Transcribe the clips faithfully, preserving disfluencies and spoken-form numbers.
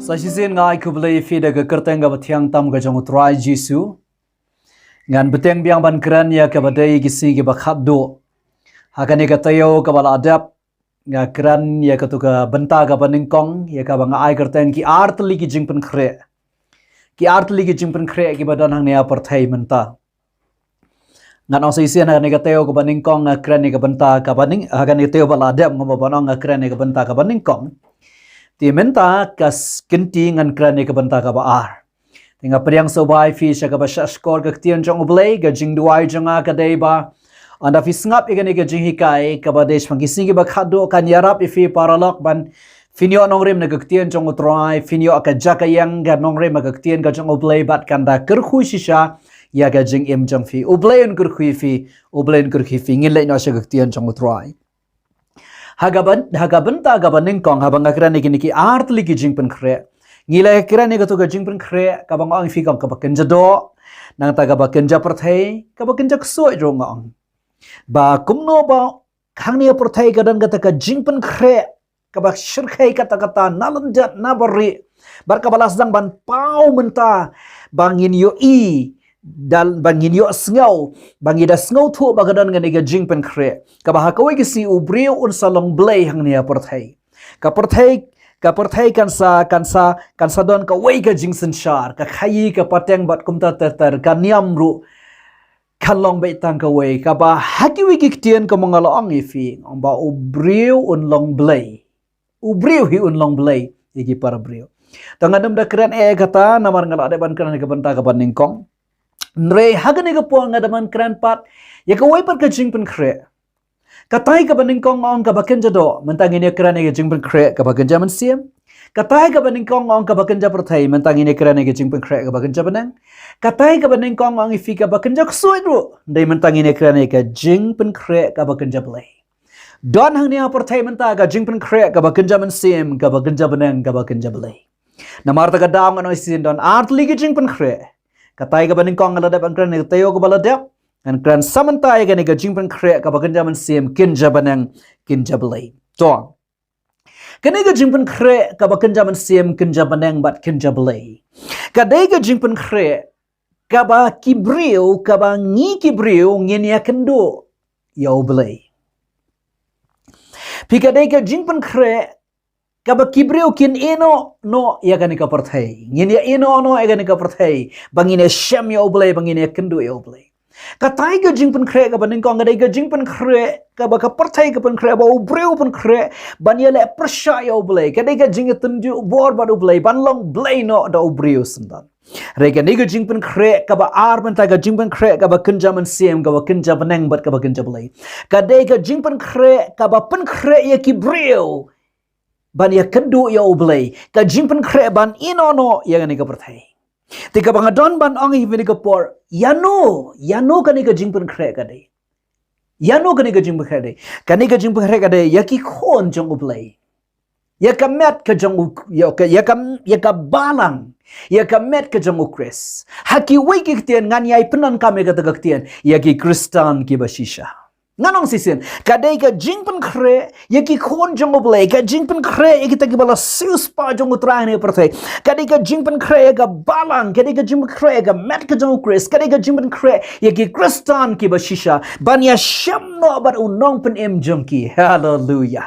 Sa shisien nga ai khublei ïa phi da ka kyrteng kaba thiang tam ka jong u Trai Jisu. Ngan bteng biang ban kren ïa kaba dei ki sngi kiba khatduh. Ha kane ka taïew kaba la dep, nga kren ïa katu ka bynta kaba nyngkong, ïa kaba nga ai kyrteng ki artylli ki jingpynkhreh. Ki artylli ki jingpynkhreh kiba don hangne ha pyrthei mynta. Ngan ong sa shisien ha kane ka taïew kaba nyngkong nga kren ïa ka bynta kaba nyng-, ha kane ka taïew ba la dep, nga ba ban ong nga kren ïa ka bynta kaba nyngkong. Te mynta ka s-, kynti ngan kren ïa ka bynta kaba ar. Te nga pdiang sngewbha ïa phi sha kaba shahshkor ka ktien jong U Blei, ka jingduwai jong nga ka dei ba ynda phi sngap ïa kane ka jinghikai kaba dei shaphang ki sngi kiba khatduh, kan ïarap ïa phi paralok ban phin ïoh nongrim na ka ktien jong U Trai, phin ïoh ka jaka ïeng ka nongrim na ka ktien ka jong U Blei, bad kan da kyrkhu shisha ïa ka jingim jong phi. U Blei un kyrkhu ïa phi, U Blei un kyrkhu ïa phi. Ngin leit noh sha ka ktien jong U Trai. Ha ka byn-, ha ka bynta kaba nyngkong, haba nga kren ïa kine ki artylli ki jingpynkhreh, ngi la kren ïa katu ka jingpynkhreh kaba nga ong ïa phi ka ong kaba kynja doh, nangta kaba kynja pyrthei, kaba kynja ksuid ruh nga ong. Ba kumno ba hangne ha pyrthei ka don kata ka jingpynkhreh kaba shyrkhei katta katta, na lyndet na barieh, bad kaba la sdang ban paw mynta ba ngin ïohi, da, ba ngin ïohsngew, ba ngi da sngewthuh ba ka don kane ka jingpynkhreh kaba ha kawei ka sngi u briew un sa long blei hangne ha pyrthei. Ka pyrthei, ka pyrthei kan sa, kan sa, kan sa don kawei ka jingsynshar, ka khaïi ka pateng bad kumta ter ter, ka niam ruh kan long beit tang kawei, kaba ha kiwei ki ktien kumba nga la ong ïa phi, ong ba u briew un long blei. U briew hi un long blei ïa ki para briew. Te ngan ym da kren eh kata namar nga la dep ban kren ïa ka bynta kaba nyngkong. Hynrei ha kane ka por nga da ban kren pat ïa kawei pat ka jingpynkhreh. Katai kaba nyngkong nga ong kaba kynja doh, mynta ngin ïa kren ïa ka jingpynkhreh kaba kynja mynsiem. Katai kaba nyngkong nga ong kaba kynja pyrthei, mynta ngin ïa kren ïa ka jingpynkhreh kaba kynja bneng. Katai kaba nyngkong nga ong ïa phi kaba kynja ksuid ruh, hynrei mynta ngin ïa kren ïa ka jingpynkhreh kaba kynja blei. Don hangne ha pyrthei mynta ka jingpynkhreh kaba kynja mynsiem, kaba kynja bneng, kaba kynja blei. Namar kata ka daw ngan ong shisien don artylli ki jingpynkhreh. Katai kaba nyngkong nga la dep ban kren ïa ka taïew kaba la dep, ngan kren sa mynta ïa kane ka jingpynkhreh kaba kynja mynsiem, kynja bneng, kynja blei. To. Kane ka jingpynkhreh kaba kynja mynsiem, kynja bneng bad kynja blei, ka dei ka jingpynkhreh kaba ki briew, kaba ngi ki briew ngin ïakynduh ïa U Blei. Phi, ka dei ka jingpynkhreh kaba ki briew kin ïehnoh noh ïa kane ka pyrthei. Ngin ïa ïehnoh noh ïa kane ka pyrthei ba ngin ïashem ïa U Blei, ba ngin ïakynduh ïa U Blei. Katai ka jingpynkhreh kaba nyngkong ka dei ka jingpynkhreh kaba ka pyrthei ka pynkhreh, ba u briew u pynkhreh ban ïaleh pyrshah ïa U Blei. Ka dei ka jingïatynjuh bor bad U Blei, ban long blei noh da u briew syndon. Hynrei kane ka jingpynkhreh kaba ar, mynta ka jingpynkhreh kaba kynja mynsiem, kaba kynja bneng bad kaba kynja blei, ka dei ka jingpynkhreh kaba pynkhreh ïa ki briew ban ïakynduh ïa U Blei, ka jingpynkhreh ban ïehnoh noh ïa kane ka pyrthei. Te kaba nga don ban ong ïa phi ha kane ka por, ïano, ïano kane ka jingpynkhreh ka dei. Ïano kane ka jingpynkhreh ka dei. Kane ka jingpynkhreh ka dei ïa ki khun jong U Blei, ïa ka met ka jong U, ïa ka, ïa ka, ïa ka balang, ïa ka met ka jong U Khrist. Ha kiwei ki ktien ngan ïai pyndonkam ïa kata ka ktien, ïa ki Khristan kiba shisha. Ngan ong shisien, ka dei ka jingpynkhreh ïa ki khun jong U Blei, ka jingpynkhreh ïa kita kiba la siewspah jong U Trai ha kane ka pyrthei, ka dei ka jingpynkhreh ïa ka balang, ka dei ka jingpynkhreh ïa ka met ka jong U Khrist, ka dei ka jingpynkhreh ïa ki Khristan kiba shisha ban ïashem noh bad u Nongpynim jong ki. Haleluia.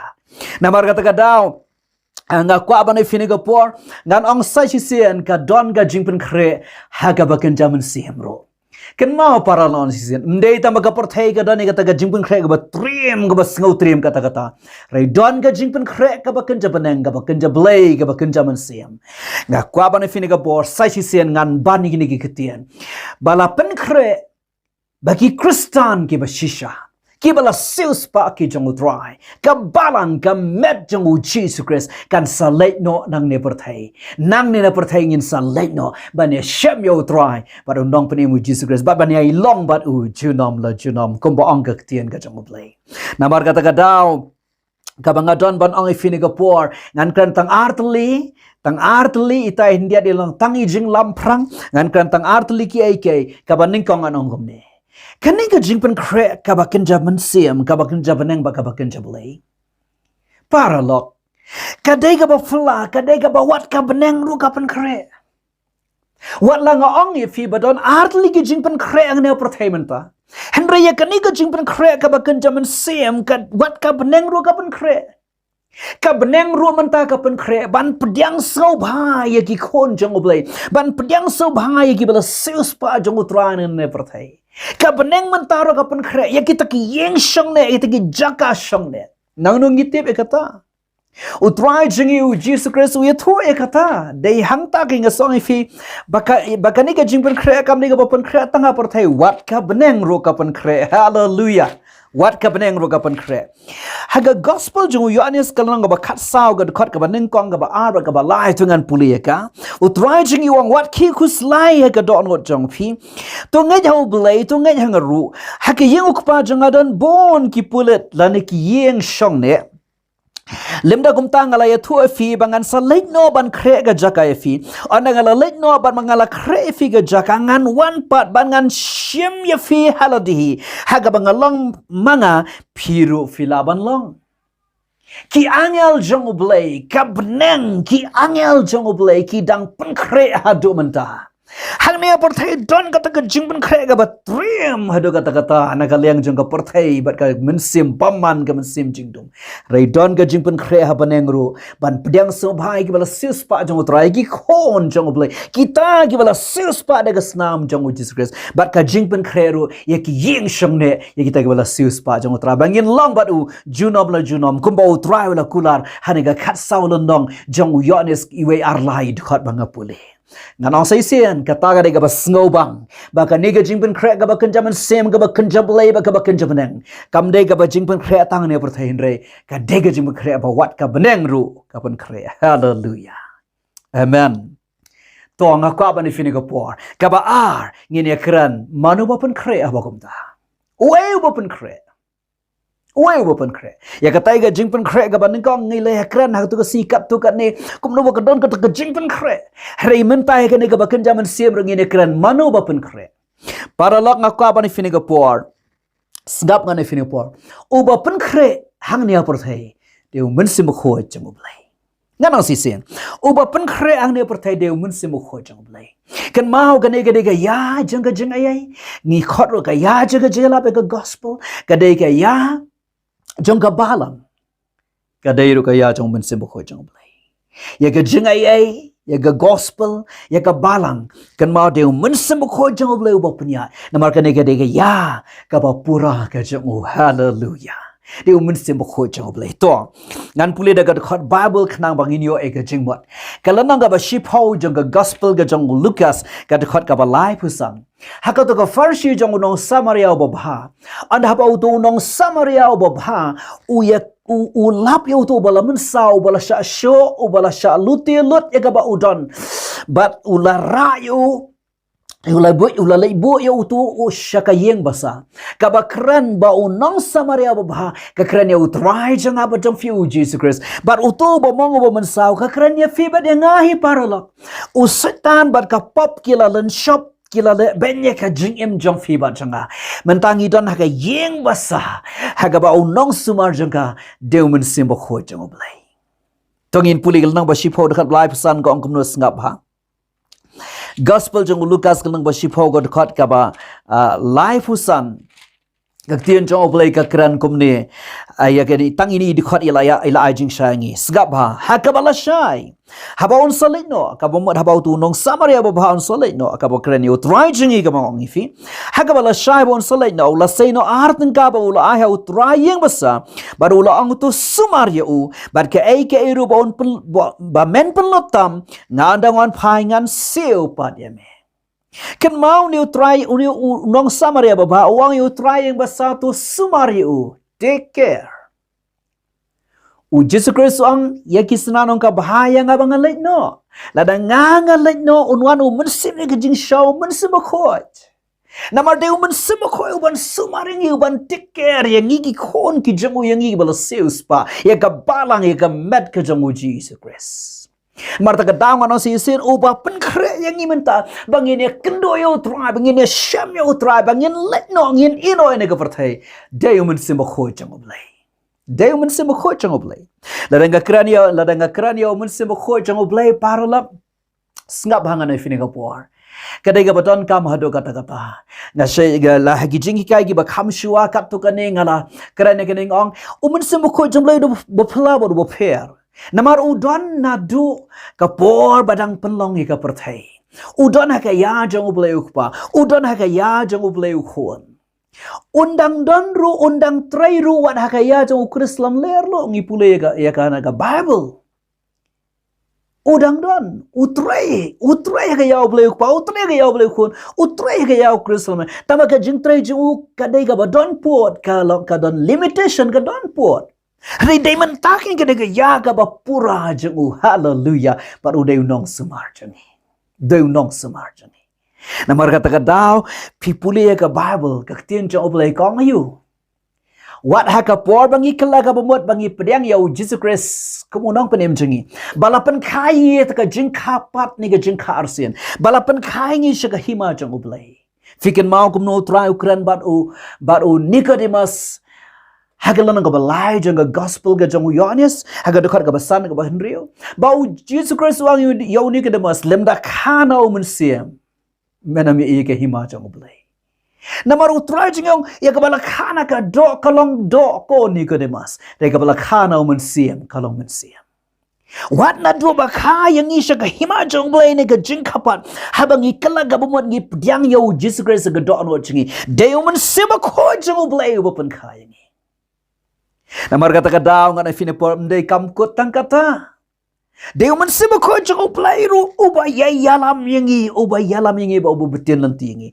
Namar kata ka daw, ah, nga kwah ban ong ïa phi ha kane ka por, ngan ong sa shisien ka don ka jingpynkhreh ha kaba kynja mynsiem ruh. Kynmaw paralok shisien, ym dei tang ba ka pyrthei ka don ïa kata ka jingpynkhreh kaba triem, kaba sngewtriem katta katta. Hynrei don ka jingpynkhreh kaba kynja bneng, kaba kynja blei, kaba kynja mynsiem. Nga kwah ban ong ïa phi ha kane ka por, sa shisien ngan ban ïa kine ki ktien ba la pynkhreh ba ki Khristan kiba shisha, kiba la siewspah ki jong U Trai, ka balang, ka met jong U Jisu Khrist kan sa leit noh nangne ha pyrthei. Nangne na pyrthei ngin sa leit noh ban ïashem ïa U Trai bad U Nongpynim U Jisu Khrist, bad ban ïai long bad U junom la junom, kumba ong ka ktien ka jong U Blei. Namar kata ka daw, kaba nga don ban ong ïa phi ha kane ka por, ngan kren tang artylli, tang artylli, itai hyndiat i long tang i jinglamphrang, ngan kren tang artylli kiei kiei, kaba nyngkong ngan ong kumne. Kane ka jingpynkhreh kaba kynja mynsiem, kaba kynja bneng bad kaba kynja blei, paralok, Ka dei kaba phylla, ka dei kaba wat ka bneng ruh ka pynkhreh. Wat la nga ong ïa phi ba don ar tylli ki jingpynkhreh hangne ha pyrthei mynta, hynrei ïa kane ka jingpynkhreh kaba kynja mynsiem, ka wat ka bneng ruh ka pynkhreh. Ka bneng ruh mynta ka pynkhreh ban pdiang sngewbha ïa ki khun jong U Blei, ban pdiang sngewbha ïa kiba la siewspah jong U Trai hangne ha pyrthei. Ka bneng mynta ruh ka pynkhreh ïa kita ki ïing shongneh, ïa kita ki jaka shongneh. Nangno ngi tip ïa kata? U Trai jong ngi U Jisu Khrist u ïathuh ïa kata. Dei hangta ka nga ong ïa phi ba ka, ba kane ka jingpynkhreh kam dei kaba pynkhreh tang ha pyrthei, wat ka bneng ruh ka pynkhreh. Haleluya. Wat ka bneng ruh ka pynkhreh. Ha ka gospel jong u Ïoannis ka lynnong kaba khatsaw, ka dkhot kaba nyngkong, kaba ar, kaba lai, to ngan pule ïa ka. U Trai jong ngi u ong, wat khie khuslai ha ka dohnud jong phi. To ngeit ha U Blei, to ngeit ha nga ruh. Ha ka ïing U Kpa jong nga don bun ki pulit lane ki ïing shongneh. Lymda kumta nga la ïathuh ïa phi ba ngan sa leit noh ban khreh ka jaka ïa phi. Ynda nga la leit noh bad nga la khreh ïa phi ka jaka, ngan wan pat bad ngan shim ïa phi ha lade hi, ha kaba nga long ma nga, phi ruh phi lah ban long. Ki angel jong U Blei, ka bneng, ki angel jong U Blei ki dang pynkhreh haduh mynta. Hangne ha pyrthei don kata ka jingpynkhreh kaba triem haduh katta katta na ka liang jong ka pyrthei bad ka mynsiem bymman, ka mynsiem jingdum. Hynrei don ka jingpynkhreh ha bneng ruh ban pdiang sngewbha ïa kiba la siewspah jong U Trai, ïa ki khun jong U Blei, kita kiba la siewspah da ka snam jong U Jisu Khrist, bad ka jingpynkhreh ruh ïa ki ïing shongneh, ïa kita kiba la siewspah jong U Trai, ba ngin long bad u junom la junom, kumba U Trai u la kular ha kane ka khatsaw lynnong jong u Ïoannis, iwei ar lai, dkhot ba nga pule. Ngan ong sa shisien, kata ka dei kaba sngewbang ba kane ka jingpynkhreh kaba kynja mynsiem, kaba kynja Blei bad kaba kynja bneng kam dei kaba jingpynkhreh tang hangne ha pyrthei, hynrei ka dei ka jingpynkhreh ba wat ka bneng ruh ka pynkhreh. Haleluya. Amen. To nga kwah ban ïa phi ha kane ka por, kaba ar, ngin ïa kren, mano ba pynkhreh haba kumta? Uei uba pynkhreh? Uei uba pynkhreh? Ïa kata ka jingpynkhreh kaba nyngkong ngi la ïa kren ha katu ka sngi katto katne, kumno ba ka don kata ka jingpynkhreh. Hynrei mynta ïa kane kaba kynja mynsiem ruh ngin ïa kren, mano ba pynkhreh? Paralok, nga kwah ban ïa phi ha kane ka por, sngap, ngan ïa phi ha kane ka por. Uba pynkhreh hangne ha pyrthei dei u Mynsiem Bakhuid jong U Blei. Ngan ong shisien, uba pynkhreh hangne ha pyrthei dei u Mynsiem Bakhuid jong U Blei. Kynmaw, kane ka dei ka ïa jong ka jingaiei. Ngi khot ruh ka ïa jong ka jingïalap ïa ka gospel. Ka dei ka ïa jong ka balang. Ka dei ruh ka ïa jong u Mynsiem Bakhuid jong U Blei. Ïa ka jingaiei, ïa ka gospel, ïa ka balang, kynmaw, dei u Mynsiem Bakhuid jong U Blei uba pynïaid. Namar kane ka dei ka ïa kaba pura ka jong u. Haleluya. Dei u Mynsiem Bakhuid jong U Blei. To, ngan pule da ka dkhot Baibl khnang ba ngin ïoh ïa ka jingmut. Ka lynnong kaba shiphew jong ka gospel ka jong u Lukas, ka dkhot kaba laiphew san. Ha kato ka pharshi jong u nong Samaria uba bha, ynda haba uto u nong Samaria uba bha u ïa, u, u lap ïa uto uba la mynsaw, uba la shah shoh, uba la shah lute lut ïa kaba u don, bad u la rah ïa u, u la buh, u la leit buh ïa uto u sha ka ïing basa. Kaba kren ba u nong Samaria uba bha ka kren ïa U Trai jong nga bad jong phi, U Jisu Khrist. Bad uto uba mong uba mynsaw ka kren ïa phi bad ïa nga hi, paralok. U Soitan bad ka pop ki la lynshop, ki la leh beiñ ïa ka jingim jong phi bad jong nga. Mynta ngi don ha ka ïing basa, ha kaba u nongsumar jong ka dei u Mynsiem Bakhuid jong U Blei. To ngin pule ka lynnong ba shiphew dkhot ba laiphew san, ka ong kumno, sngap bha. Gospel jong u Lukas ka lynnong ba shiphew ka dkhot kaba, ah, laiphew san. Ka ktien jong U Blei ka kren kumne. Ah, ïa kane tang ine i dkhot i la ïa, i la ai jingshai ïa ngi. Sngap bha, ha kaba lashai, haba un sa leit noh, kaba mut haba uto u nong Samaria uba bha un sa leit noh, kaba kren ïa U Trai jong ngi, kaba nga ong ïa phi. Ha kaba lashai ba un sa leit noh, u la sei noh ar tyngka bad u la ai ha u trai ïing basa, bad u la ong, to sumar ïa u, bad kaei kaei ruh ba un pyn-, ba, ba men pynlut tam, nga, ynda nga wan phai ngan siew pat ïa me. Kynmaw, une u trai, une u nong Samaria uba bha u ong ïa u trai ïing basa, to sumar ïa u, take care. U Jisu Khrist u ong ïa ki synran, ong, ka bha ïa nga ba nga leit noh. Lada nga, nga leit noh, un wan u Mynsiem ïa ka jingshisha, u Mynsiem Bakhuid. Namar dei u Mynsiem Bakhuid uban sumar ïa ngi, uban take care ïa ngi ki khun ki jong u, ïa ngi kiba la siewspah, ïa ka balang, ïa ka met ka jong u Jisu Khrist. Namar kata ka daw ngan ong shisien, uba pynkhreh ïa ngi mynta ba ngin ïakynduh ïa u Trai, ba ngin ïashem ïa u Trai, ba ngin leit noh, ngin ïeh noh ïa kane ka pyrthei, dei u Mynsiem Bakhuid jong U Blei. Dei u Mynsiem Bakhuid jong U Blei. Lada nga kren ïa, lada nga kren ïa u Mynsiem Bakhuid jong U Blei, paralok, sngap ha nga na phi ne ka por. Ka dei kaba donkam haduh katta katta. Nga shai ka la ha ki jinghikai kiba kham shuwa katto katne nga la kren ïa kane, nga ong, u Mynsiem Bakhuid jong U Blei u ba phylla bad u ba pher. Namar u don naduh ka por ba dang pynlong ïa ka pyrthei. U don ha ka ïa jong U Blei U Kpa. U don ha ka ïa jong U Blei U Khun. Un dang don ruh, un dang trei ruh wat ha ka ïa jong u Khrist lamler ruh, ngi pule ïa ka, ïa ka na ka Bible. U dang don, u trei, u trei ha ka ïa U Blei U Kpa, u trei ha ka ïa U Blei U Khun, u trei ha ka ïa u Khrist lamler. Tangba ka jingtrei jong u ka dei kaba don pud, ka long ka don limitation, ka don pud. Hynrei dei mynta ka dei ka ïa kaba pura jong u. Haleluya. Bad u dei u nongsumar jong ngi. Dei u nongsumar jong ngi. Namar kata ka daw, phi pule ïa ka Bible, ka ktien jong U Blei ka ong aïu. Wat ha ka por ba ngi kylla ka bamut ba ngi pdiang ïa u Jisu Khrist kum u nongpynim jong ngi, ba la pynkha ïa ngi ïa ka jingkha pat ne ka jingkha arsien, ba la pynkha ïa ngi sha ka hima jong U Blei. Phi kynmaw kumno u Trai u kren bad u, bad u Nicodemus ha ka lynnong kaba lai jong ka gospel ka jong u Ïoannis, ha ka dkhot kaba san, kaba hynriew, ba u Jisu Khrist u ong ïa u Nicodemus, lymda kha na u Mynsiem, men ym ïohi ïa ka hima jong U Blei. Namar u Trai jong ngi u ong, ïa kaba la kha na ka doh ka long doh ko Nicodemus. Hynrei kaba la kha na u Mynsiem ka long mynsiem. Wat naduh ba kha ïa ngi sha ka hima jong U Blei ne ka jingkha pat, haba ngi kylla ka bamut ngi pdiang ïa u Jisu Khrist ha ka dohnud jong ngi, dei u Mynsiem Bakhuid jong U Blei uba pynkha ïa ngi. Namar kata ka daw nga na phi ne por, ym dei kam kut tang kata. Dei u Mynsiem Bakhuid jong U Blei ruh uba ïa ïalam ïa ngi, uba ïalam ïa ngi, ba uba btin lynti ïa ngi.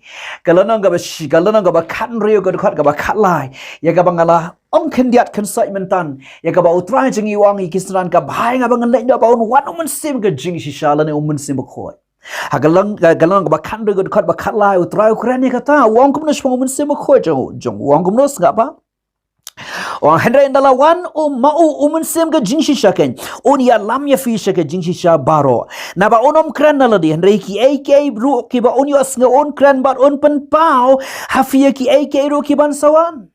Ka lynnong kaba shi, ka lynnong kaba khathynriew, ka dkhot kaba khatlai, ïa kaba nga la ong khyndiat khynsoit mynta, ïa kaba u Trai jong ngi u ong ïa ki synran, ka bha ïa nga ba ngan leit noh ba un wan u Mynsiem ka jingshisha lane u Mynsiem Bakhuid. Ha ka lynnong, ka lynnong kaba khathynriew, ka dkhot ba khatlai, u Trai u kren ïa kata, u ong kumno shaphang u Mynsiem Bakhuid jong u, jong u, u ong kumno, sngap ba. Ong, hynrei ynda la wan u ma u, u Mynsiem ka jingshisha keiñ, un ïalam ïa phi sha ka jingshisha baroh. Naba un ym kren na lade, hynrei kiei kiei ruh kiba un ïohsngew un kren bad un pynpaw ha phi ïa kiei kiei ruh kiban sa wan.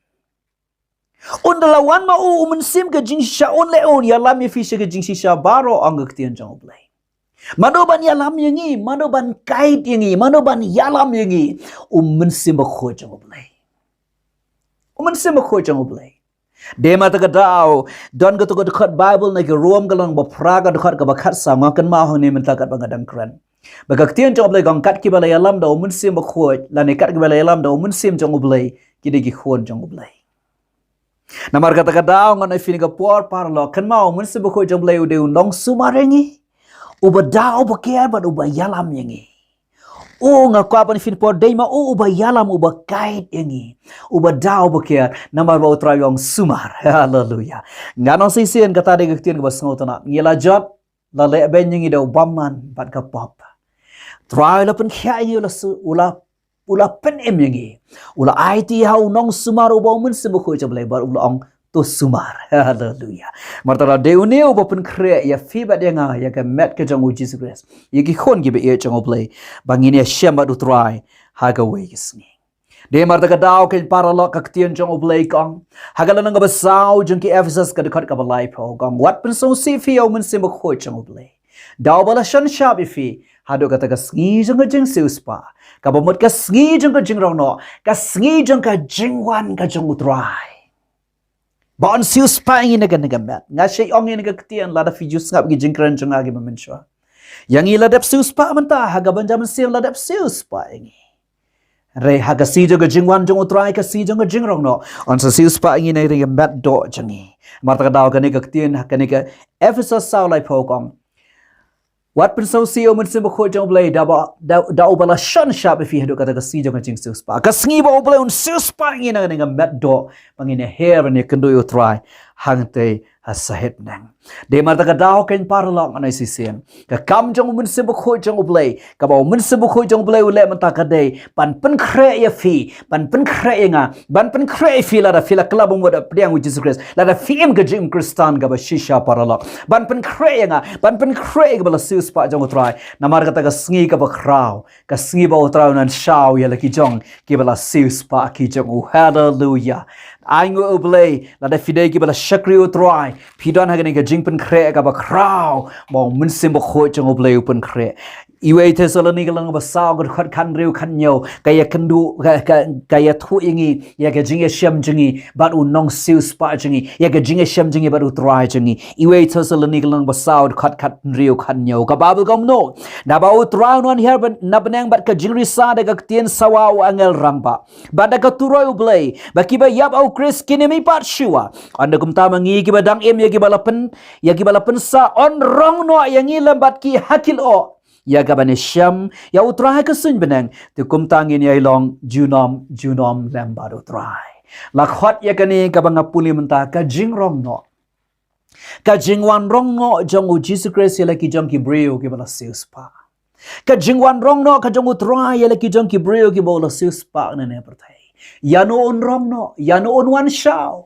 Ynda la wan ma u, u Mynsiem ka jingshisha, un leh, un ïalam ïa phi sha ka jingshisha baroh, ong ka ktien jong U Blei. Mano ban ïalam ïa ngi, mano ban guide ïa ngi, mano ban ïalam ïa ngi? U Mynsiem Bakhuid jong U Blei. U Mynsiem Bakhuid jong U Blei. Dei ma kata ka daw, don kato ka dkhot Bible na ki Rom ka lynnong ba phra, ka dkhot kaba khatsaw, nga kynmaw hangne mynta katba nga dang kren, ba ka ktien jong U Blei ka ong, kat kiba la ïalam da u Mynsiem Bakhuid, lane kat kiba la ïalam da u Mynsiem jong U Blei, ki dei ki khun jong U Blei. Namar kata ka daw nga na phi ne ka por, paralok, kynmaw u Mynsiem Bakhuid jong U Blei u dei u nongsumar ïa ngi, uba daw, uba care bad uba ïalam ïa ngi. U, nga kwah ban phin por, dei ma u uba ïalam, uba guide ïa ngi, uba daw, uba care, namar ba u Trai u ong sumar. Haleluya. Ngan ong shisien, kata dei ka ktien kaba sngewtynnat. Ngi la jot, la leh beiñ ïa ngi da u bymman bad ka pop. Trai u la pynkhiah ïa ngi, u la su-, u la, u la pynim ïa ngi. U la aiti ha u nongsumar uba u Mynsiem Bakhuid jong U Blei bad u la ong, to sumar. Haleluya. Namar kata dei une uba pynkhreh ïa phi bad ïa nga ïa ka met ka jong u Jisu Khrist, ïa ki khun kiba ïeit jong U Blei, ba ngin ïashem bad u Trai ha kawei ka sngi. Dei namar kata ka daw, keiñ paralok, ka ktien jong U Blei ka ong ha ka lynnong kaba saw jong ki Ephesos, ka dkhot kaba laiphew, ka ong, wat pynsngewsih phi ïa u Mynsiem Bakhuid jong U Blei, da uba la shon shap ïa phi haduh kata ka sngi jong ka jingsiewspah, kaba mut ka sngi jong ka jingrong noh, ka sngi jong ka jingwan ka jong u Trai, ba un siewspah ïa ngi na kane ka met. Nga shait ong ïa kane ka ktien, lada phi ju sngap ki jingkren jong nga kiba mynshuwa. Ïa ngi la dep siewspah mynta, ha ka Benjamin Siem la dep siewspah ïa ngi. Hynrei ha ka sngi jong ka jingwan jong u Trai, ka sngi jong ka jingrong noh, un sa siewspah ïa ngi na kane ka met doh jong ngi. Namar kata ka daw, kane ka ktien ha kane ka Ephesos saw, laiphew, ka ong, wat pynsngewsih ïa u Mynsiem Bakhuid jong U Blei, da ba, da, da uba la shon shap ïa phi haduh kata ka sngi jong ka jingsiewspah, ka sngi ba U Blei un siewspah ïa ngi na kane ka met doh, ba ngin ïaher ban ïakynduh ïa u Trai hangtei ha sahit bneng. Dei namar kata ka daw, keiñ paralok, nga na shisien, ka kam jong u Mynsiem Bakhuid jong U Blei, kaba u Mynsiem Bakhuid jong U Blei u leh mynta, ka dei ban pynkhreh ïa phi, ban pynkhreh ïa nga, ban pynkhreh ïa phi lada phi la kylla bamut da pdiang u Jisu Khrist, lada phi im ka jingim Khristan kaba shisha, paralok. Ban pynkhreh ïa nga, ban pynkhreh ïa kiba la siewspah jong u Trai. Namar kata ka sngi kaba khraw, ka sngi ba u Trai un nang shaw ïa la ki jong kiba la siewspah ki jong u. Haleluya. Ai nguh ïa U Blei, lada phi dei kiba la shakri U Trai, phi don ha kane ka jingpynkhreh kaba khraw ba U Mynsiem Bakhuid jong U Blei u pynkhreh. Iwei Thessaloni ka lynnong ba saw, ka dkhot khathynriew khathynñiew, ka ïakynduh, ka, ka, ka ïathuh ïa ngi ïa ka jingïashem jong ngi bad u nongsiewspah jong ngi, ïa ka jingïashem jong ngi bad U Trai jong ngi. Iwei Thessaloni ka lynnong ba saw, dkhot khathynriew khathynñiew, ka Baibl ka ong kumno: Naba U Trai un wan hiar ban, na bneng bad ka jingrisa, da ka ktien sawa u angel rangbah, bad da ka turoi U Blei, ba kiba ïap ha U Khrist kin ïamihpat shuwa. Ynda kumta ma ngi kiba dang im, ïa kiba la pyn, ïa kiba la pynsah, yn rong noh ïa ngi lem bad ki ha ki lyoh, ïa kaban ïashem ïa U Trai ha ka suiñ bneng. Te kumta ngin ïai long junom junom lem bad U Trai. La khot ïa kane kaba nga pule mynta ka jingrong noh, ka jingwan rong noh jong U Jisu Khrist ïa la ki jong ki briew kiba la siewspah. Ka jingwan rong noh ka jong U Trai ïa la ki jong ki briew kiba u la siewspah na ne pyrthei. Ïano un rong noh, ïano un wan shaw?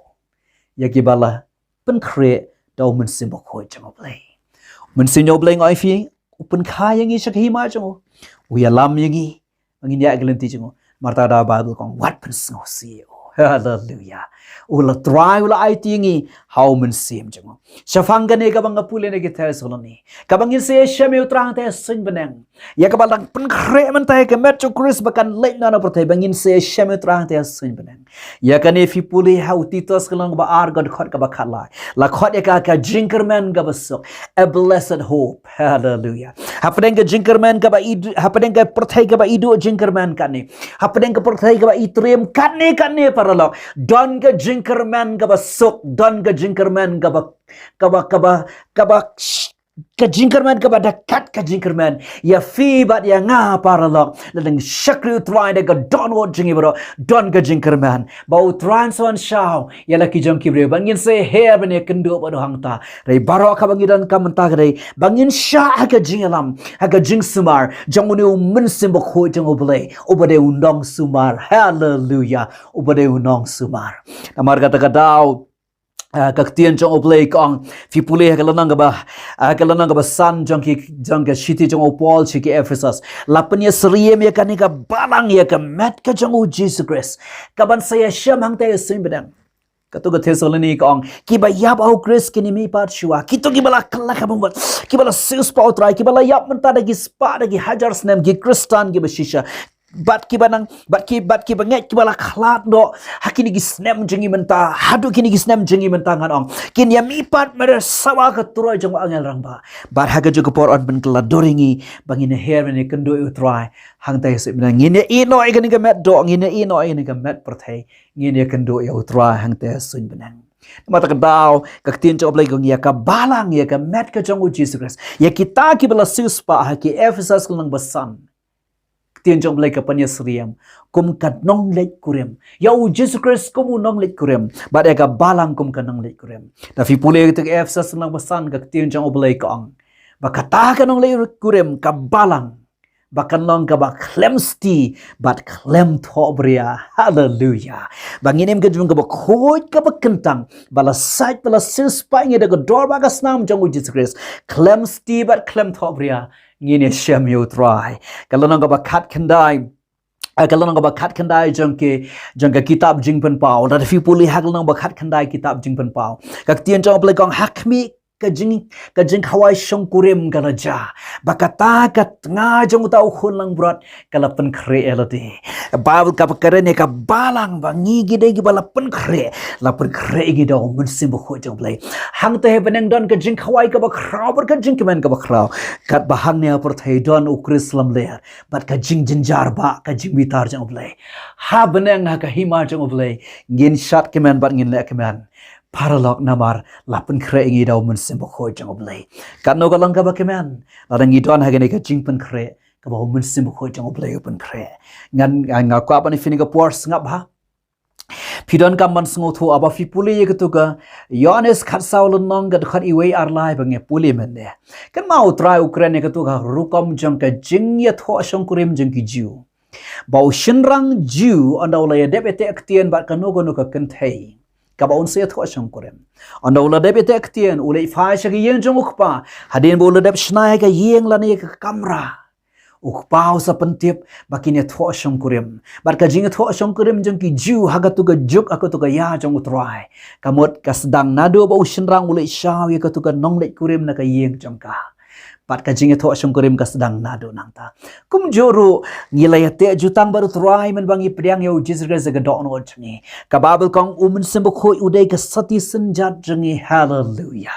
Ïa kiba la pynkhreh da U Mynsiem Bakhuid jong U Blei. U Mynsiem jong U Blei, nga ong ïa phi, u pynkha ïa ngi sha ka hima jong u. U ïalam ïa ngi ba ngin ïaid ha ka lynti jong u. Namar kata ka daw Baibl ka ong, wat pynsngewsih ïa u. Haleluya. U la Trai u la aiti ïa ngi ha U Mynsiem jong u. Shaphang kane kaba nga pule na ki Thessaloni, kaba ngin sa ïashem ïa U Trai hangta ha suiñ bneng, ïa kaba dang pynkhreh mynta ïa ka met jong U Khrist ba kan leit noh na pyrthei, ba ngin sa ïashem ïa U Trai hangta ha suiñ bneng. Ïa kane phi pule ha u Titus ka lynnong ba ar, ka dkhot kaba khatlai. La khot ïa ka ka jingkyrmen kaba suk, a blessed hope. Haleluya. Hapdeng ka jingkyrmen kaba i, hapdeng ka pyrthei kaba i duh jingkyrmen katne, hapdeng ka pyrthei kaba i triem katne katne, paralok, don ka jingkyrmen kaba suk, don ka jingkyrmen kaba, kaba, kaba, kaba, ka jingkyrmen kaba da kat ka jingkyrmen. Ïa phi bad ïa nga, paralok, lada ngi shakri U Trai da ka dohnud jong ngi baroh, don ka jingkyrmen ba U Trai un sa wan shaw ïa la ki jong ki briew, ba ngin sa ïaher ban ïakynduh bad u hangta. Hynrei baroh kaba ngi donkam mynta ka dei ba ngin shah ha ka jingïalam, ha ka jingsumar jong une U Mynsiem Bakhuid jong U Blei, uba dei u nongsumar. Haleluya. Uba dei u nongsumar. Namar kata ka daw, ah, ka ktien jong U Blei ka ong, phi pule ha ka lynnong kaba, ah, ka lynnong kaba san jong ki, jong ka shithi jong u Paul sha ki Ephesus, la pynïasyriem ïa kane ka balang, ïa ka met ka jong U Jisu Khrist, kaban sa ïashem hangta ha suiñ bneng. Katto ka Thessaloni ka ong, kiba ïap ha U Khrist kin ïamihpat shuwa. Kito kiba la kylla ka bamut, kiba la siewspah ha U Trai, kiba la ïap mynta da ki spah, da ki hajar snem, ki Khristan kiba shisha, bad kiba nang, bad ki, bad kiba ngeit, kiba la khlad noh ha kine ki snem jong ngi mynta, haduh kine ki snem jong ngi mynta, ngan ong, kin ïamihpat mareh sawa ka turoi jong u angel rangbah. Bad ha kajuh ka por yn pynkylla dur ïa ngi ba ngin ïaher ban ïakynduh ïa U Trai hangta ha suiñ bneng. Ngin ïa ïehnoh ïa kane ka met doh, ngin ïa ïehnoh ïa kane ka met pyrthei, ngin ïakynduh ïa U Trai hangta ha suiñ bneng. Namar kata ka daw ka ktien jong U Blei ka ong, ïa ka balang, ïa ka met ka jong U Jisu Khrist, ïa kita kiba la siewspah ha ki Ephesus ka lynnong ba san, ktien jong U Blei ka pynïasyriem kum ka nongleit kurim. Ïa U Jisu Khrist kum u nongleit kurim, bad ïa ka balang kum ka nongleit kurim. Lada phi pule ïa kita ki Ephesus ka lynnong ba san, ka ktien jong U Blei ka ong ba kata ka nongleit kurim, ka balang, ba kan long kaba khlem sti bad khlem thohbria. Haleluya. Ba ngin im ka jingim kaba khuid, kaba kyntang, ba la sait, ba la siewspah ïa ngi da ka dor bad ka snam jong U Jisu Khrist, khlem sti bad khlem thohbria. Ngin ïashem ïa U Trai. Ka lynnong kaba khatkhyndai, eh, ka lynnong kaba khatkhyndai jong ki, jong ka kitab Jingpynpaw. Lada phi pule ha ka lynnong ba khatkhyndai kitab Jingpynpaw, ka ktien jong U Blei ka ong, ha khmih ka jing, ka jingkhawai shongkurim ka la jia, ba kata ka tnga jong uta u khun langbrot ka la pynkhreh ïa lade. Baibl ka kren ïa ka balang ba ngi ki dei kiba la pynkhreh, la pynkhreh ïa ngi da U Mynsiem Bakhuid jong U Blei. Hangta ha bneng don ka jingkhawai kaba khraw bad ka jingkmen kaba khraw. Katba hangne ha pyrthei don u Khrist lamler bad ka jingjynjar bad ka jingbitar jong U Blei. Ha bneng, ha ka hima jong U Blei, ngin shad kmen bad ngin leh kmen, paralok, namar la pynkhreh ïa ngi da U Mynsiem Bakhuid jong U Blei. Katno ka long kaba kmen lada ngi don ha kane ka jingpynkhreh kaba U Mynsiem Bakhuid jong U Blei u pynkhreh. Ngan, nga kwah ban ïa phi kane ka por, sngap bha. Phi donkam ban sngewthuh, haba phi pule ïa kato ka Ïoannis khatsaw lynnong, ka dkhot iwei, ar, lai, ba ngi pule mynne. Kynmaw, U Trai u kren ïa kato ka rukom jong ka jingïathoh shongkurim jong ki Jiw. Ba u shynrang Jiw, ynda u la ïadep ïateh ktien bad kano kano ka kynthei, kaba un sa ïathoh shongkurim, ynda u la dep ïateh ktien, u leit phai sha ka ïing jong u kpa. Hadien ba u la dep shna ïa ka ïing lane ïa ka kamra, U Kpa u sa pyntip ba kin ïathoh shongkurim. Bad ka jingïathoh shongkurim jong ki Jiw ha katu ka juk, ha katu ka ïa jong U Trai, ka mut ka sdang naduh ba u shynrang u leit shaw ïa katu ka nongleit kurim na ka ïing jong ka. Bad ka jingïathoh shongkurim ka sdang naduh nangta. Kumjuh ruh ngi la ïateh jutang bad U Trai mynba ngi pdiang ïa U Jisu Khrist ha ka dohnud jong ngi. Ka Baibl ka ong U Mynsiem Bakhuid u dei ka sati synjat jong ngi. Haleluia.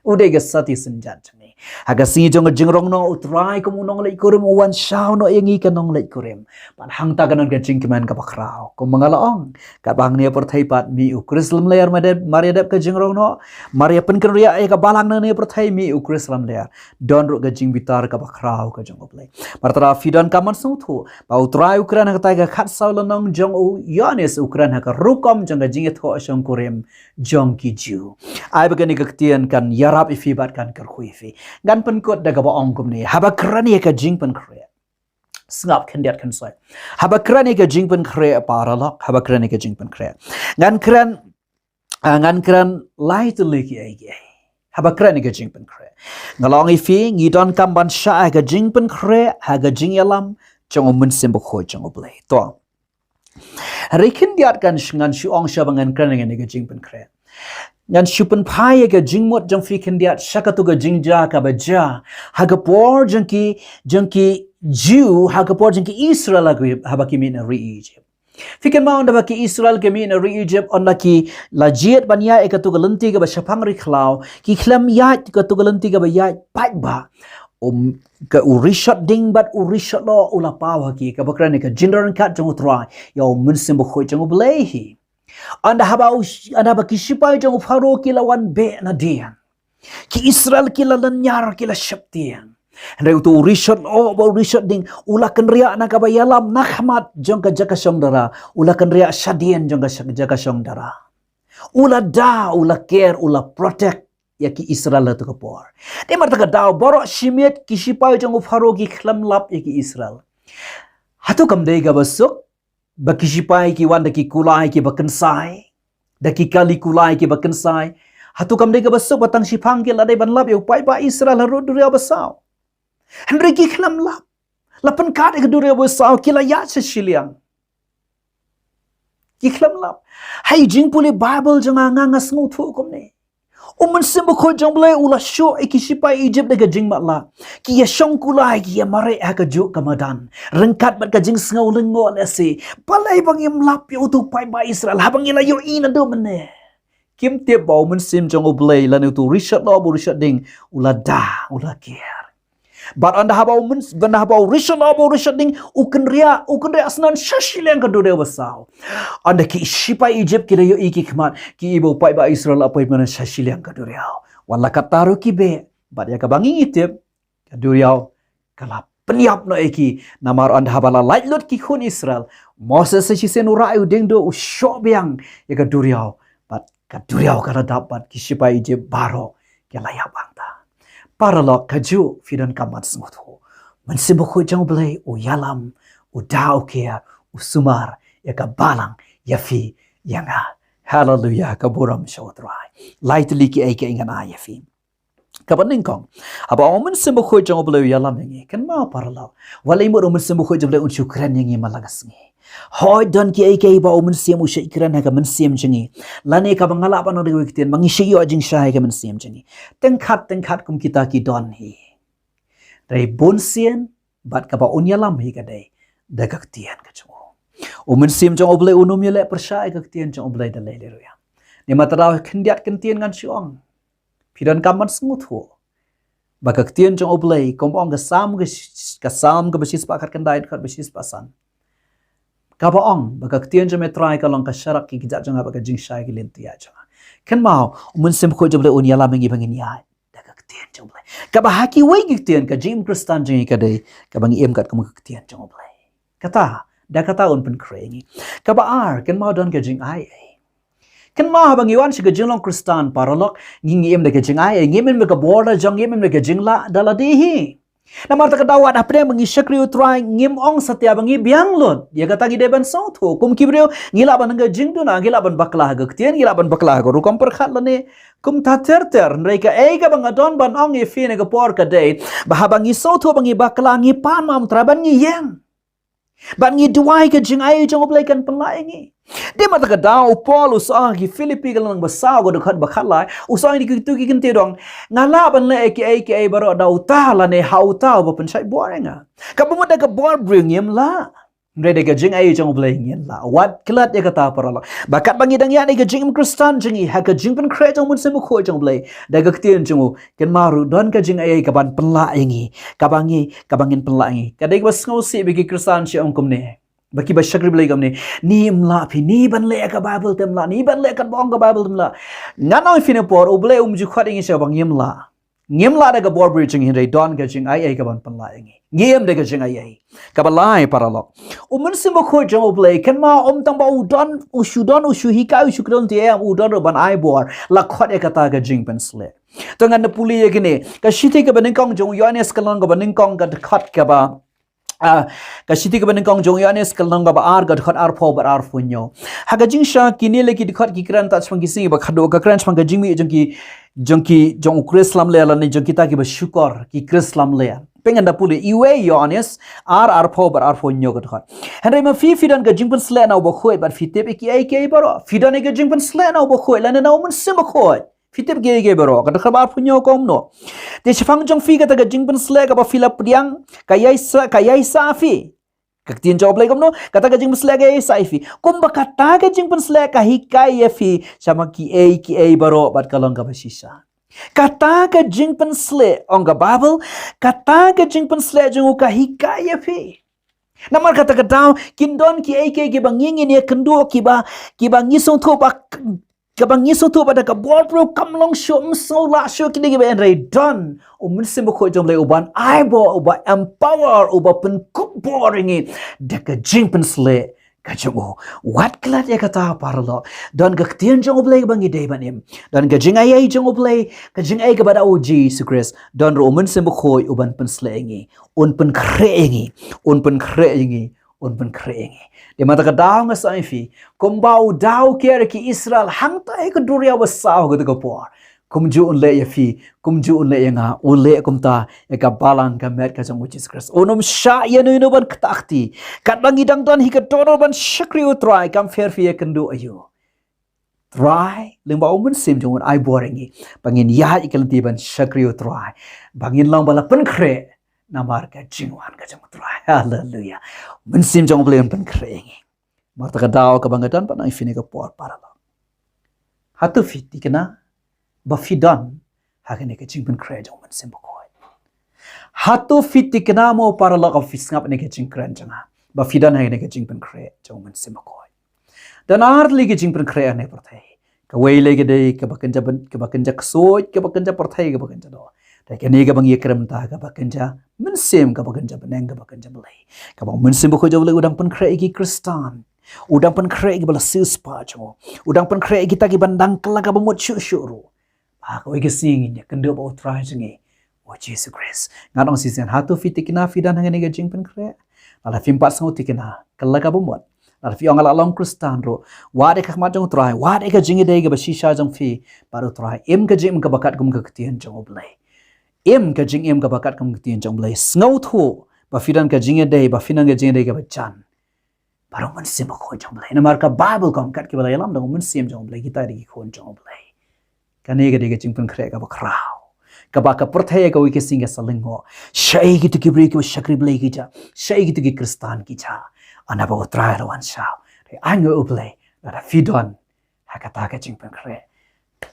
U dei ka sati synjat jong ngi. Ha ka sngi jong ka jingrong noh, U Trai kum u nongleit kurim u wan shaw noh ïa ngi ka nongleit kurim. Bad hangta kan don ka jingkmen kaba khraw. Kumba nga la ong, katba hangne ha pyrthei pat mih u Khrist lamler mar ïa dep, mar ïa dep ka jingrong noh, mar ïa pynkynriah ïa ka balang na hangne ha pyrthei, mih u Khrist lamler. Don ruh ka jingbitar kaba khraw ka jong U Blei. Mar tara phi donkam ban sngewthuh ba U Trai u kren ha kata ka khatsaw lynnong jong u Ïoannis, u kren ha ka rukom jong ka jingïathoh shongkurim jong ki Jiw. Ai ba kane ka ktien kan ïarap ïa phi bad kan kyrkhu ïa phi. Ngan pynkut da kaba ong kumne, haba kren ïa ka jingpynkhreh. Sngap khyndiat khynsoit. Haba kren ïa ka jingpynkhreh, paralok, haba kren ïa ka jingpynkhreh, ngan kren, ah, ngan kren lai tylli kiei kiei. Haba kren ïa ka jingpynkhreh, nga la ong ïa phi, ngi donkam ban shah ha ka jingpynkhreh ha ka jingïalam jong U Mynsiem Bakhuid jong U Blei. To, hynrei khyndiat kan sh-, ngan shu ong sha ba ngan kren ïa ka jingpynkhreh, ngan shu pynphai ïa ka jingmut jong phi khyndiat sha katu ka jingjia kaba jia ha ka por jong ki, jong ki Jiw, ha ka por jong ki Israel, ha ki, haba ki mih na ri Egypt. Phi kynmaw, ynda ba ki Israel ki mih na ri Egypt, ynda ki la jied ban ïaid ïa katu ka lynti kaba shaphang ri khlaw, ki khlem ïaid katu ka lynti kaba ïaid paidbah. Um, ka u rishot ding bad u rishot loh u la paw ha ki, kaba kren ïa ka jingdon ryngkat jong U Trai, ïa U Mynsiem Bakhuid jong U Blei hi. Ynda haba u, ynda ba ki shipai jong u Pharaoh ki la wan beh nadien, ki Israel ki la lynñiar, ki la sheptieng. Hynrei utu u rishot loh bad u rishot ding u la kynriah na kaba ïalam na khmat jong ka jaka shong dara. U la kynriah shadien jong ka sh-, jaka shong dara. U la da, u la care, u la protect ïa ki Israel ha katu ka por. Te mar kata ka daw baroh shi miet ki shipai jong u Pharaoh ki khlem lap ïa ki Israel. Hato kam dei kaba suk ba ki shipai ki wan da ki kulai kiba kynsai, da ki kali kulai kiba kynsai? Hato kam dei kaba suk ba tang shiphang ki la dei ban lap ïa u paidbah Israel harud duriaw basaw? Hynrei ki khlem lap. La pynkat ïa ka duriaw basaw, ki la ïaid sha shiliang. Ki khlem lap. Ha i jingpule Baibl jong nga, nga sngewthuh kumne. U Mynsiem Bakhuid jong U Blei u la shoh ïa ki shipai Egypt da ka jingmatlah. Ki ïa shong kulai, ki ïa mareh ha kajuh ka madan ryngkat bad ka jingsngew lyngngoh lehse. Balei ba ngim lap ïa utu u paidbah Israel haba ngi la ïohi naduh mynne? Kim tip ba u Mynsiem jong U Blei lane utu u rishot loh bad u rishot ding u la da, u la care. Bad ynda haba u myns-, ynda haba u rishot loh bad u rishot ding u kynriah, u kynriah sha shiliang ka duriaw basaw. Ynda ki shipai Egypt ki la ïohi ki khmat, ki i ba u paidbah Israel la poi mynne sha shiliang ka duriaw. Wat la katta ruh ki beh, bad ïa kaba ngi tip, ka duriaw ka la pynïap noh ïa ki. Namar ynda haba la lait lut ki khun Israel, Moses sa shisien u rah ïa u diengduh, u shoh biang ïa ka duriaw. Bad ka duriaw ka la dap bad ki shipai Egypt baroh ki la ïap hangta. Paralok, kajuh phi donkam ban sngewthuh, Mynsiem Bakhuid jong U Blei u ïalam, u da, u care, u sumar ïa ka balang, ïa phi, ïa nga. Haleluia, ka burom sha U Trai. Lai tylli kiei kiei ngan ai ïa phi. Kaba nyngkong, haba u Mynsiem Bakhuid jong U Blei u ïalam ïa ngi, kynmaw paralok, wat la mut u Mynsiem Bakhuid jong U Blei un shu kren ïa ngi man la ka sngi. Hooid, don kiei kiei ba u Mynsiem u shait kren ha ka mynsiem jong ngi, lane kaba nga lah ban ong da kawei ka ktien, ba ngi shait ïoh jingshai ha ka mynsiem jong ngi. Tyngkhat tyngkhat kum kita ki don hi. Hynrei bunsien bad kaba un ïalam hi ka dei da ka ktien ka jong u. U Mynsiem jong U Blei un ym ïaleh pyrshah ïa ka ktien jong U Blei da lei lei ruh ïa. Namar kata, khyndiat kyntien ngan shu ong, phi donkam ban sngewthuh ba ka ktien jong U Blei, kum ong ka Salm, ka sh-, ka Salm kaba shispah khatkhyndai, dkhot ba shispah san, kaba ong ba ka ktien jong me Trai ka long ka sharak ki kjat jong nga bad ka jingshai ki lynti jong nga. Kynmaw, u Mynsiem Bakhuid jong U Blei un ïalam ïa ngi ba ngin ïaid da ka ktien jong U Blei. Kaba ha kiwei ki ktien, ka jingim Khristan jong ngi ka dei kaba ngi im katkum ka ktien jong U Blei. Kata, da kata un pynkhreh ïa ngi. Kaba ar, kynmaw, don ka jingai ei. Kynmaw, haba ngi wan sha ka jinglong Khristan, paralok, ngi, ngi im da ka jingai ei, ngim im da ka bor la jong, ngim im da ka jinglah da lade hi. Namar kata ka daw wat hapdeng ba ngi shakri u Trai ngim ong satia ba ngi biang lut. Ïa kata ngi dei ban sngewthuh. Kum ki briew ngi lah ban nang ka jingduna, ngi lah ban bakla ha ka ktien, ngi lah ban bakla ha ka rukom pyrkhat lane kumta ter ter. Hynrei kaei kaba nga don ban ong ïa phi ha kane ka por ka dei ba haba ngi sngewthuh ba ngi bakla, ngi pan ma u Trai ban ngi ïeng. Ban ngi duwai ka jingai jong u Blei kan pynlah ïa ngi. Dei namar kata ka daw u Paul u sa ong ha ki Philippi ka lynnong ba saw ka dkhot ba khatlai, u sa ong ïa kito ki kyntien, u ong, nga lah ban leh kiei kiei baroh da uta lane ha uta uba pynshait bor ïa nga. Kaba mut da ka bor briew ngim lah. Hynrei da ka jingai jong u Blei ngin lah. Wat klet ïa kata paralok. Ba katba ngi dang ïaid ha ka jingim Khristan jong ngi, ha ka jingpynkhreh jong u Mynsiem Bakhuid jong u Blei, da ka ktien jong u, kynmaw ruh don ka jingai kaban pynlah ïa ngi. Kaba ngi, kaba ngin pynlah ïa ngi. Ka dei kaba sngewsih ba ki Khristan shu ong kumne. Ba kiba shakri Blei kumne. Ni ym lah phi, ni ban leh ka Baibl te ym lah, ni ban leh katba ong ka Baibl te ym lah. Ngan ong ïa phi ha kane ka por, u Blei um ju khot ïa ngi sha ba ngim lah. Ngim lah da ka bor briew jong ngi, hynrei don ka jingai kaban pynlah ïa ngi. Ngi im da ka jingai kaba lai paralok. U Mynsiem Bakhuid jong u Blei, kynmaw, ym tang ba u don, u shu don, u shu hikai, u shu kren te em, u don ruh ban ai bor. La khot ïa kata ka jingpynsleh. To ngan da pule ïa kine. Ka shithi kaba nyngkong jong u Ïoannis ka lynnong kaba nyngkong ka dkhot kaba, ah, ka shithi kaba nyngkong jong u Ïoannis ka lynnong kaba ar ka dkhot arphew bad arphew hynñiew. Ha ka jingshisha kine lei ki dkhot ki kren tad shaphang ki sngi ba khadduh, ka kren shaphang ka jingmih jong ki, jong ki, jong u Khrist lamler lane jong kita kiba shukor, ki Khrist lamler. Pynban ngan da pule, iwei Ïoannis ar, arphew bad arphew hynñiew ka dkhot. Hynrei ma phi, phi don ka jingpynsleh na u Bakhuid bad phi tip ïa kiei kiei baroh. Phi don ïa ka jingpynsleh na u Bakhuid lane na u Mynsiem Bakhuid. Phi tip kiei kiei baroh. Ka dkhot arphew hynñiew kumno. Te shaphang jong phi kata ka jingpynsleh kaba phi la pdiang, ka ïaisah, ka ïaisah ïa phi. Ka ktien jong u Blei kumno, kata ka jingpynsleh ka ïaisah ïa phi. Kumba kata ka jingpynsleh ka hikai ïa phi shaphang kiei kiei baroh bad ka long kaba shisha. Kata ka jingpynsleh, ong ka Baibl, kata ka jingpynsleh jong u ka hikai ïa phi. Namar kata ka daw, kin don kiei kiei kiba ngi ngin ïakynduh, kiba, kiba ngi sngewthuh ba, kiba ngi sngewthuh ba da ka bor briew kam long shuh, ym sngew lah shuh kine kiba, hynrei don u Mynsiem Bakhuid jong u Blei uban ai bor, uba empower, uba pynkup bor ïa ngi da ka jingpynsleh ka jong u. Wat klet ïa kata paralok. Don ka ktien jong u Blei kaba ngi dei ban im. Don ka jingai jong u Blei, ka jingai kaba da u Jisu Khrist. Don ruh u Mynsiem Bakhuid uban pynsleh ïa ngi. Un pynkhreh ïa ngi. Un pynkhreh ïa ngi. Un pynkhreh ïa ngi. Dei namar kata ka daw nga sa ong ïa phi, kumba u da u ker ïa ki Israel hangta ha ka duriaw ba saw ha kata ka por, kumjuh un leh ïa phi, kumjuh un leh ïa nga, un leh kumta ïa ka balang ka met ka jong u Jisu Khrist. Un ym shah ïa uno uno ban ktah kti. Katba ngi dang don hi ka dohnud ban shakri u Trai, kam pher phi ïakynduh aïu. Trai, lyngba u Mynsiem jong u un ai bor ïa ngi ba ngin ïaid ïa ka lynti ban shakri u Trai, ba ngin long ba la pynkhreh namar ka jingwan ka jong u Trai. Haleluia. Mynsiem jong u Blei un pynkhreh ïa ngi. Namar kata ka daw kaba nga don ban ong ïa phi ha kane ka por paralok. Hato phi thikna ba phi don ha kane ka jingpynkhreh jong u Mynsiem Bakhuid? Hato phi thikna mo paralok, ba phi sngap ïa kane ka jingkren jong nga, ba phi don ha kane ka jingpynkhreh jong u Mynsiem Bakhuid? Don ar tylli ki jingpynkhreh ha kane ka pyrthei. Kawei lei ka dei kaba kynja byn-, kaba kynja ksuid, kaba kynja pyrthei, kaba kynja doh. Te kane kaba ngi ïakren mynta kaba kynja mynsiem, kaba kynja bneng, kaba kynja Blei. Kaba u Mynsiem Bakhuid jong u Blei u dang pynkhreh ïa ki Khristan. U dang pynkhreh ïa kiba la siewspah jong u. U dang pynkhreh ïa kita kiba dang kylla kaba mut shuh shuh ruh. Ba kawei ka sngi ngin ïakynduh bad u Trai jong ngi, u Jisu Khrist. Ngan ong shisien, hato phi thikna phi don ha kane ka jingpynkhreh? Lada phim pat sngew thikna, kylla kaba mut. Lada phi ong nga la long Khristan ruh, wad ïa ka khmat jong u Trai, wad ïa ka jingïadei kaba shisha jong phi bad u Trai. Im ka jingim kaba katkum ka ktien jong u Blei. Im ka jingim kaba katkum ka ktien jong u Blei. Sngewthuh ba phi don ka jingïadei, ba phi don ka jingïadei kaba jan bad u Mynsiem Bakhuid jong u Blei. Namar ka Baibl ka ong, kat kiba la ïalam da u Mynsiem jong u Blei, kita dei ki khun jong u Blei. Kane ka dei ka jingpynkhreh kaba khraw, kaba ka pyrthei kawei ka sngi ka sa lyngngoh. Shaei kito ki briew kiba shakri Blei ki jah? Shaei kito ki Khristan ki jah? Ynda ba u Trai u la wan shaw. Te ainguh ïa u Blei lada phi don ha kata ka jingpynkhreh.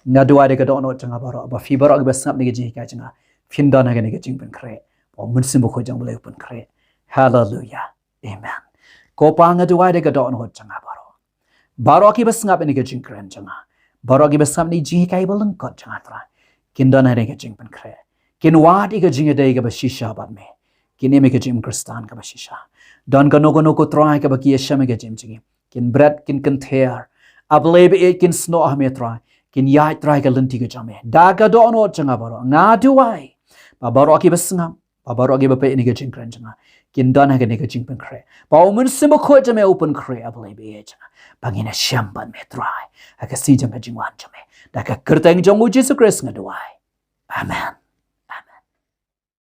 Nga duwai da ka dohnud jong nga baroh, ba phi baroh kiba sngap ïa kane ka jinghikai jong nga, phin don ha kane ka jingpynkhreh ba u Mynsiem Bakhuid jong u Blei u pynkhreh. Haleluia. Amen. Ko Pa, nga duwai da ka dohnud jong nga baroh. Baroh kiba sngap ïa kane ka jingkren jong nga, baroh kiba sngap ïa kane ka jinghikai ba lyngkot jong nga, Trai, kin don ha kane ka jingpynkhreh. Kin wad ïa ka jingïadei kaba shisha bad me. Kin im ïa ka jingim Khristan kaba shisha. Don kano kano, ko Trai, kaba ki ïashem ïa ka jingim jong ki, kin bret, kin kynther. A Blei ba ïeit, kin snoh ha me, Trai. Kin ïaid, Trai, ha ka lynti ka jong me. Da ka dohnud jong nga baroh, nga duwai ba baroh kiba sngap, Ba baroh kiba peit ïa kane ka jingkren jong nga kin don ha kane ka jingpynkhreh. Ba u Mynsiem Bakhuid jong me u pynkhreh ha ka lynti jong nga. Ba ngin ïashem bad me Trai ha ka sngi jong ka jingwan jong me. Da ka kyrteng jong u Jisu Khrist nga duwai. Amen.